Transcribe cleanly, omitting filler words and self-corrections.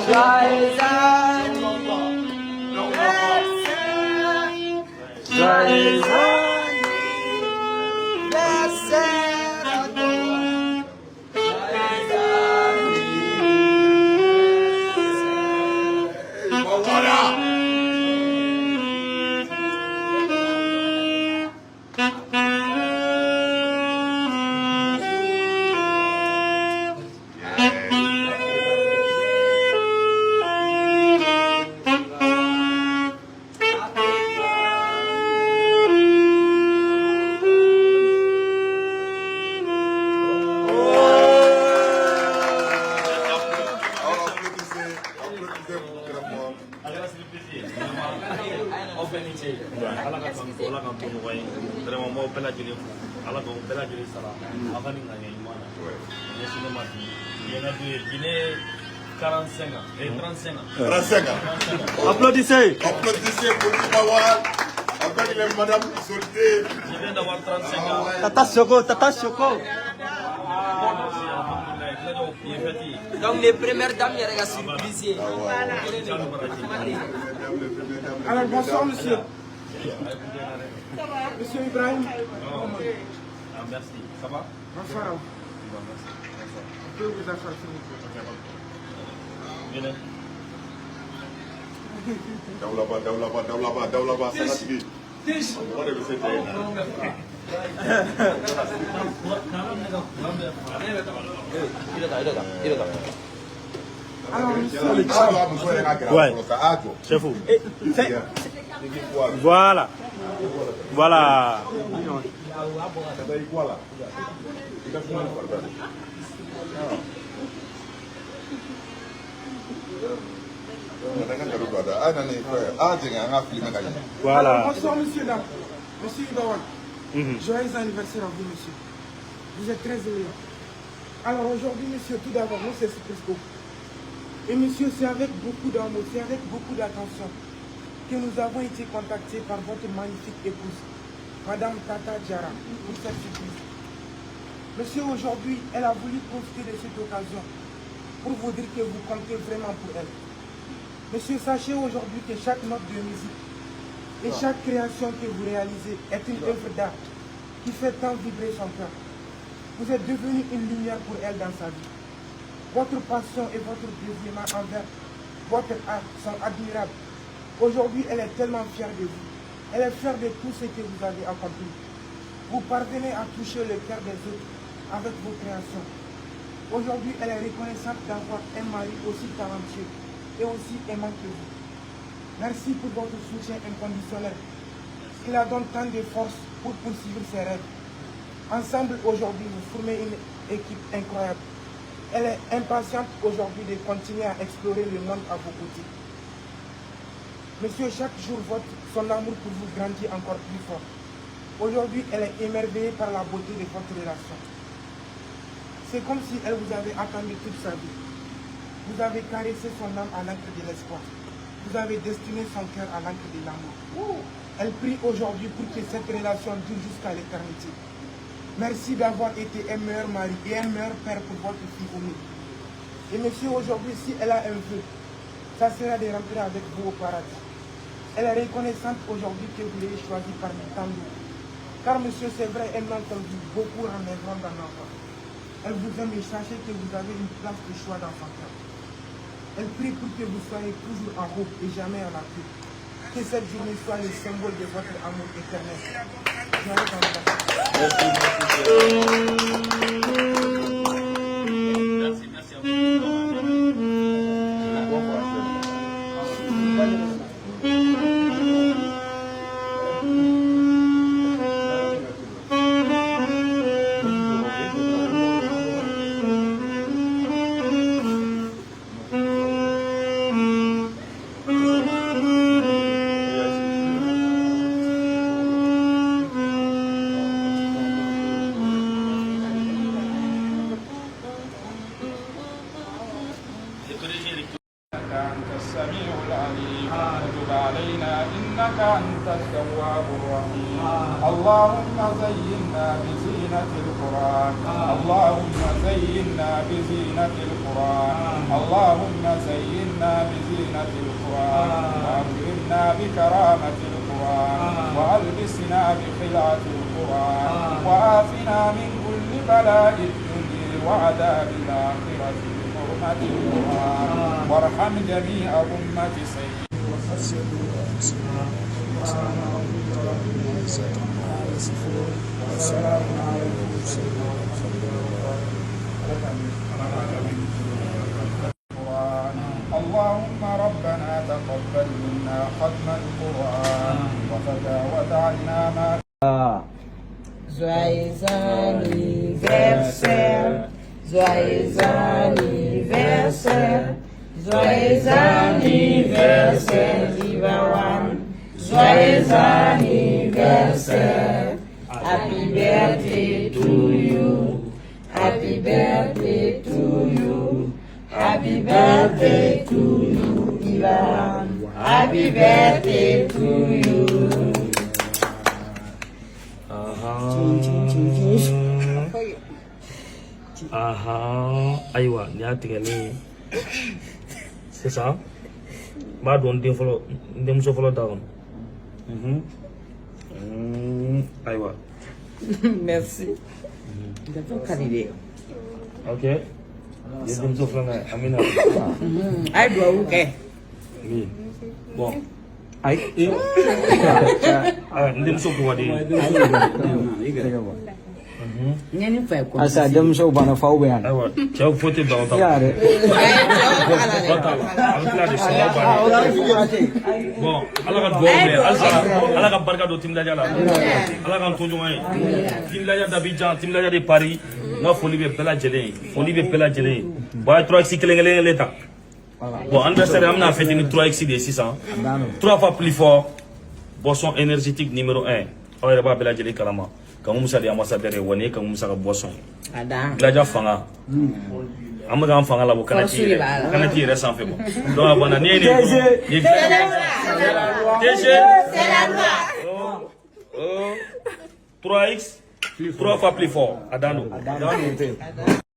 Joyeux anniversaire. Joyeux anniversaire à toi. Joyeux anniversaire. Voilà. Alors, applaudissez, applaudissez très fort. A kɛra surprise ye vraiment, aw bɛɛ ni ce. Ala ka kan ala k'an to ɲɔgɔn ye. Vraiment, n b'aw bɛɛ lajɛlen fo. Ala k'aw bɛɛ lajɛlen sara aw ka nin ŋaniya ɲuman na ɲɛsin ne ma. Bi bi ye n ka don ye. Bi ne ye 45 ans et 35 ans. 35 ans. Applaudissez. Applaudissez pour Ibawan avec les madames Isolté. Je viens d'avoir 35 ans. Tata Choco, Tata Choco. Bon, merci, alhamdoulilah. Filɛ bi ye fête ye. Donc les premières dames yɛrɛ ka surprise ye. Calo baraji. Alors bonsoir monsieur. Monsieur Ibrahim. Ah, merci, ça va? Bonsoir à vous. Bon, merci. Bonsoir. On peut vous asseoir, s'il vous plaît. Venez. Dawlaba, Dawlaba, Dawlaba, Dawlaba, Sagatigi. Mɔgɔ de bɛ se cɛ in na. Kalan ne ka kuran bɛ faga ne bɛ taa. Alors monsieur, A jɔ, a muso yɛrɛ ka gɛrɛ a kɔrɔ sa, a jɔ. Chef. I sigi yan. I k'i bɔ a la. Voilà. Voilà. Ka taa i bɔ a la. I ka kuma ni farida de. Ka taa n ka nkalon don a da. A na nin fɛn, a jigin an ka filmer ka ɲɛ. Voilà. Alors, bonsoir monsieur dame. Monsieur Ibawan. Joyeux anniversaire à vous monsieur. Vous êtes très aimé. Alors aujourd'hui monsieur, tout d'abord, nous c'est Surprise Group. Et monsieur, c'est avec beaucoup d'amour, c'est avec beaucoup d'attention que nous avons été contactés par votre magnifique épouse, Madame Tata Diarra, pour cette surprise. Monsieur, aujourd'hui, elle a voulu profiter de cette occasion pour vous dire que vous comptez vraiment pour elle. Monsieur, sachez aujourd'hui que chaque note de musique et chaque création que vous réalisez est une œuvre d'art qui fait tant vibrer son cœur. Vous êtes devenu une lumière pour elle dans sa vie. Votre passion et votre dévouement envers votre art sont admirables. Aujourd'hui, elle est tellement fière de vous. Elle est fière de tout ce que vous avez accompli. Vous parvenez à toucher le cœur des autres avec vos créations. Aujourd'hui, elle est reconnaissante d'avoir un mari aussi talentueux et aussi aimant que vous. Merci pour votre soutien inconditionnel qui la donne tant de force pour poursuivre ses rêves. Ensemble, aujourd'hui, vous formez une équipe incroyable. Elle est impatiente aujourd'hui de continuer à explorer le monde à vos côtés. Monsieur, chaque jour, son amour pour vous grandit encore plus fort. Aujourd'hui, elle est émerveillée par la beauté de votre relation. C'est comme si elle vous avait attendu toute sa vie. Vous avez caressé son âme à l'encre de l'espoir. Vous avez destiné son cœur à l'encre de l'amour. Elle prie aujourd'hui pour que cette relation dure jusqu'à l'éternité. Merci d'avoir été un meilleur mari et un meilleur père pour votre fille Oumi. Et monsieur, aujourd'hui, si elle a un vœu, ça sera de rentrer avec vous au paradis. Elle est reconnaissante aujourd'hui que vous l'ayez choisi parmi tant d'autres. Car monsieur, c'est vrai, elle m'a entendu beaucoup en rêvant d'un enfant. Elle vous aime et sachez que vous avez une place de choix dans son cœur. Elle prie pour que vous soyez toujours en route et jamais en appui. Que cette journée soit le symbole de votre amour éternel. Joyeux anniversaire. Merci, merci. Merci, merci à vous. Bon français. Le PDG recteur. إنك أنت السميع العليم وتب علينا إنك أنت التواب الرحيم. اللهم زينا بزينة بزينة القرآن. اللهم زينا بزينة القرآن. اللهم زينا بزينة القرآن، وأكرمنا بكرامة القرآن، وألبسنا بخلعة القرآن، وعافنا من كل بلاء الدنيا وعذاب الآخرة بحرمة القرآن، وارحم جميع أمة سيدنا. سبحان ربك رب العزة عما يصفون وسلام على المرسلين والحمد لله. اللهم ربنا تقبل منا ختم القرآن وتجاوز عنا ما Joyeux anniversaire, joyeux anniversaire, joyeux anniversaire, Iba One. Joyeux anniversaire, happy birthday to you, happy birthday to you, happy birthday to you, Iba One. Happy birthday to you. Chin, chin, chin, chin. Ahan, ayiwa, nin y'a tigɛlen ye sisan. N b'a don n den fɔlɔ, n denmuso fɔlɔ da kɔnɔ. Ayiwa. Merci. Gâteau ka di dɛ. Ok, nin ye denmuso filanan ye. Amina. A ye duwawu kɛ. Oui, bon, ayi, n denmuso ko ka di. Ɲɛni fa ye kɔnɔ. Asa denmusow banna, faw bɛ yan. Ayiwa, cɛw foyi tɛ bila o ta la. Y'a dɛ. Ba t'a la, a bɛ tila de sɔngɔ bannen. Bon, Ala ka dugawu minɛ halisa, Ala ka barika don timinadiya la, Ala k'an to ɲɔgɔn ye. Timinadiya d'Abidjan, timinadiya de Paris, n ka foli bɛ bɛɛ lajɛlen ye, foli bɛ bɛɛ lajɛlen ye. Bon, a ye 3x kelen kelen kelen ta. Bon, anniversaire, an bɛna fêter ni 3x de ye sisan. Trois fois plus fort, boisson énergétique numéro 1, aw yɛrɛ b'a bɛɛ lajɛlen kalama. Kanku Musa de ye ambassadeur ye wa. Nin ye Kanku Musa ka boisson ye. A dan. Gilaja fanga, an bɛ k'an fanga labɔ canette Force de yɛrɛ b'a la. canette yɛrɛ sanfɛ quoi. Donc a banna. N'i ye nin nin ye DG. C'est la loi. Oh, 3x, 3 fois plus fort, a dan don.